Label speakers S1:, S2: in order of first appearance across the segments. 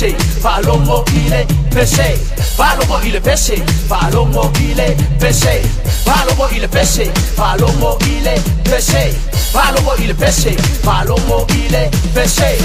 S1: pese, faalogo i le pese, faalogo i le pese, faalogo i le pese, faalogo i le pese, faalogo i le pese, faalogo i le pese, faalogo i le pese.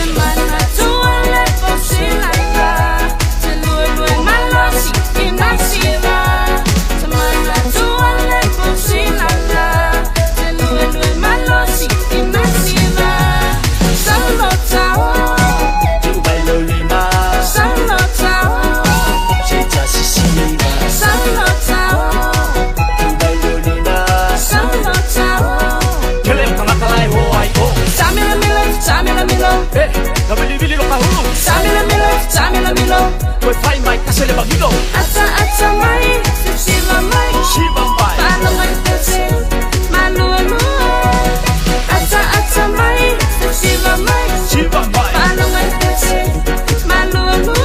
S1: Toe fai mai tasi le magino.
S2: Ata ata mai, siva mai,
S1: Siva mai.
S2: Faalogo i le pese, malualua. Ata ata mai, siva mai,
S1: Siva mai.
S2: Faalogo i le pese, malualua.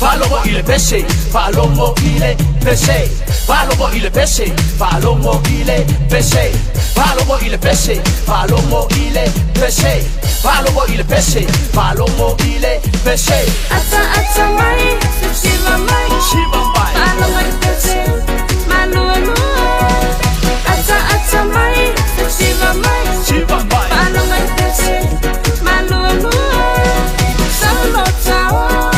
S1: Faalogo i le pese, faalogo i le pese, faalogo i le pese, faalogo i le pese, faalogo i le pese, faalogo i le pese, faalogo i le pese, faalogo i le pese.
S2: Ata ata mai, siva mai,
S1: Siva mai.
S2: Faalogo i le pese, malualua. Ata ata mai, siva mai,
S1: Siva mai.
S2: Faalogo i le pese, malualua. Salotao,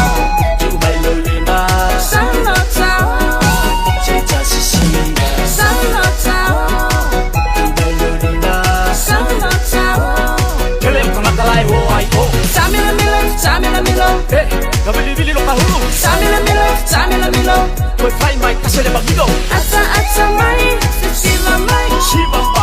S2: salotao, salotao, salotao.
S1: Kele o tagata la e o ai o.
S2: Samila milo, samila milo,
S1: E, na vilivili lo kahulu.
S2: Samila milo, samila milo.
S1: Toe fai mai tasi le magino.
S2: Ata ata mai, siva mai,
S1: Siva mai.